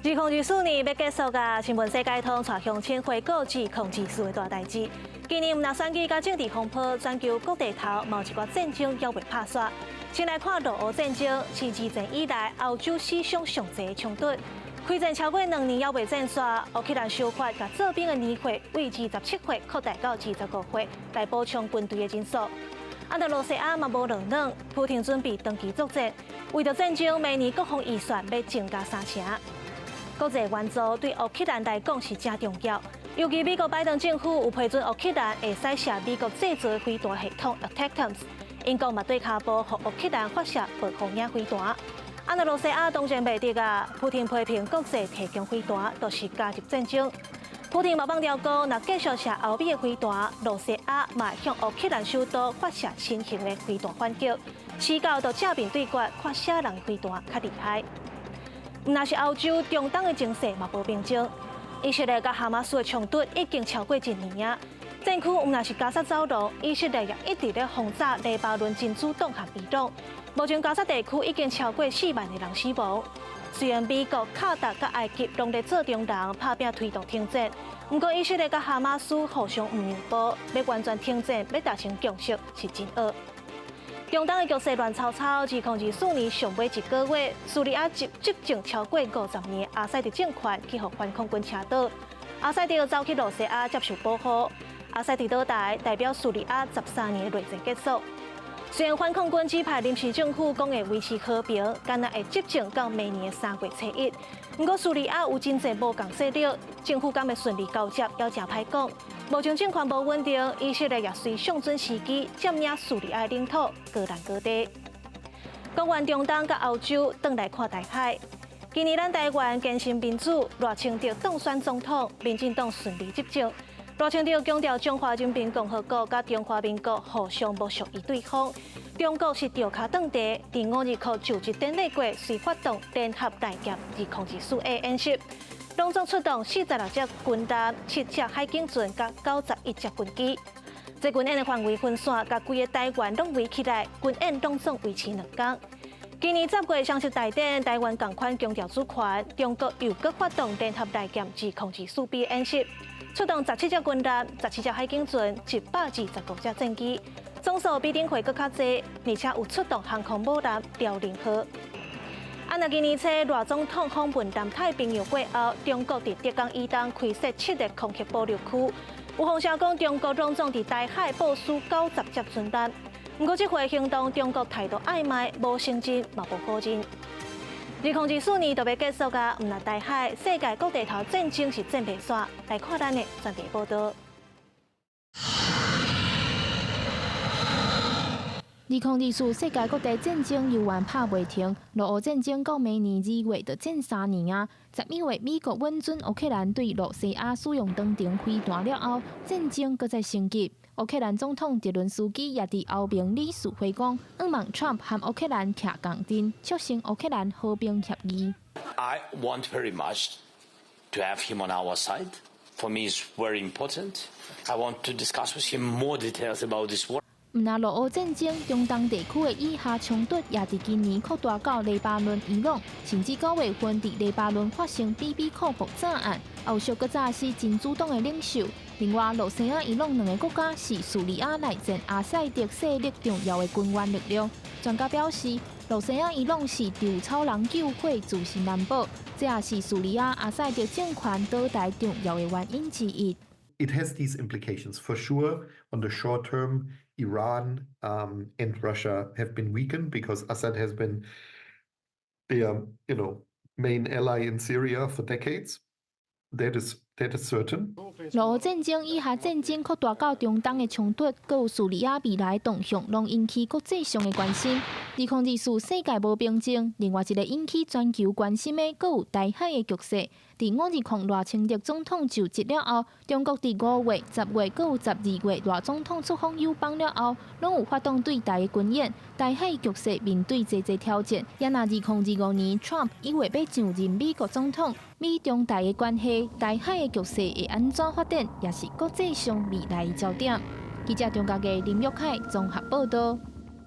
2024年欲結束啊！新聞世界通帶鄉親回顧2024的大代誌。今年毋但選舉佮政治風波，全球各地頭嘛有一寡戰爭猶未拍煞。先來看俄烏戰爭，是二戰以來歐洲死傷上濟的衝突。開戰超過2年猶未戰煞，烏克蘭修法共做兵的年歲為27歲擴大到25歲，來補充軍隊的人數。啊，但羅西亞嘛無落軟，普廷準備長期作戰，為著戰爭，明年國防預算欲增加三成。國際援助對烏克蘭來講是誠重要，尤其美國拜登政府有批准烏克蘭會使射美國製造的飛彈系統 ATACMS，英國嘛對跤步，予烏克蘭發射暴風影飛彈。啊，若羅西亞當然袂得啊，普廷批評國際提供飛彈都是加入戰爭。普廷嘛放調講，若繼續射歐美的飛彈，羅西亞嘛會向烏克蘭首都發射新型的飛彈反擊，遲到就正面對決，看啥人的飛彈較厲害。毋但是歐洲，中東的情勢嘛無平靜，以色列佮哈馬斯的衝突已經超過一年啊。戰區毋但是加薩走廊，以色列也一直咧轟炸黎巴嫩真主黨和伊朗。目前加薩地區已經超過4萬个人死亡。雖然美國、卡達佮埃及攏咧做中人，拍拚推動停戰，毋過以色列佮哈馬斯互相毋讓步，欲完全停戰，欲達成共識是真僫。中東的局勢亂糟糟，2024年上尾一個月，敘利亞執政超過50年的阿薩德政權去予反抗軍車倒，阿薩德走去羅西亞接受保護，阿薩德倒台，代表敘利亞13年的內戰結束。雖然反抗軍指派臨時政府講會維持和平，敢若會執政到明年的3月初1，毋過敘利亞有真濟無仝勢力，政府敢會順利交接，猶誠歹講。目前政權無穩定，以色列也隨上準時機佔領敘利亞領土，戈蘭高地。講完中東佮歐洲，轉來看台海。今年咱台灣堅持民主，賴清德當選總統，民進黨順利執政。賴清德強調中華人民共和國佮中華民國互相無屬於對方，中國是著跤斷地。佇5/2就職典禮過，遂發動聯合利劍2024A 演習。攏總出動46隻軍艦、7隻海警船、佮91隻軍機。這軍演的範圍分散，共規個台灣攏圍起來，軍演攏總維持2工。今年10月雙十大典，台灣仝款強調主權，中國又閣發動聯合利劍2024B 演習，出動17隻軍艦、17隻海警船、125隻戰機，總數比頂回閣較濟，而且有出動航空母艦遼寧號。啊，若今年初賴總統訪問南太平洋過後，中國佇德江以東開設7個空域保留區，有風聲講中國攏總佇台海部署90隻船艦。毋過這回行動，中國態度曖昧，無承認嘛無否認。2024年就欲結束啊，毋但台海，世界各地頭戰爭是戰袂煞。來看咱的專題報道。2024世界各地戰爭猶原拍袂停，俄烏戰爭到明年2月就戰3年啊。11月，美國允准烏克蘭對羅西亞使用長程飛彈了後，戰爭閣再升級。烏克蘭總統澤倫斯基也佇歐盟理事會講，向望 Trump 和烏克蘭徛仝陣，促成烏克蘭和平協議。 I want very much to have him on our side. For me, it's very important. I want to discuss with him more details about this war. 毋但俄烏戰爭，中東地區的以哈衝突也佇今年擴大到黎巴嫩、伊朗，甚至9月份佇黎巴嫩發生 BB 扣爆炸案，後續閣炸死真主黨的領袖。另外，羅西亞、伊朗兩个國家是敘利亞內戰阿薩德勢力重要的軍援力量。專家表示，羅西亞、伊朗是稻草人救火，自身難保，這也是敘利亞阿薩德政權倒台重要的原因之一。 It has these implications for sure. On the short term, Iran and Russia have been weakened because Assad has been their main ally in Syria for decades. That is certain. 俄烏戰爭、以哈戰爭擴大到中東的衝突，閣有敘利亞未來動向，攏引起國際上的關心。2024世界無平靜，另外一个引起全球關心的，閣有台海的局勢。佇5/2賴清德總統就職了後，中國佇5月、10月、閣有12月賴總統出訪友邦了後，攏有發動對台的軍演。台海局勢面對濟濟挑戰，也若2025年 Trump 1月欲上任美國總統，美中台的關係、台海的局勢會按怎發展，也是國際上未來的焦點。記者張家傑、林玉凱綜合報道。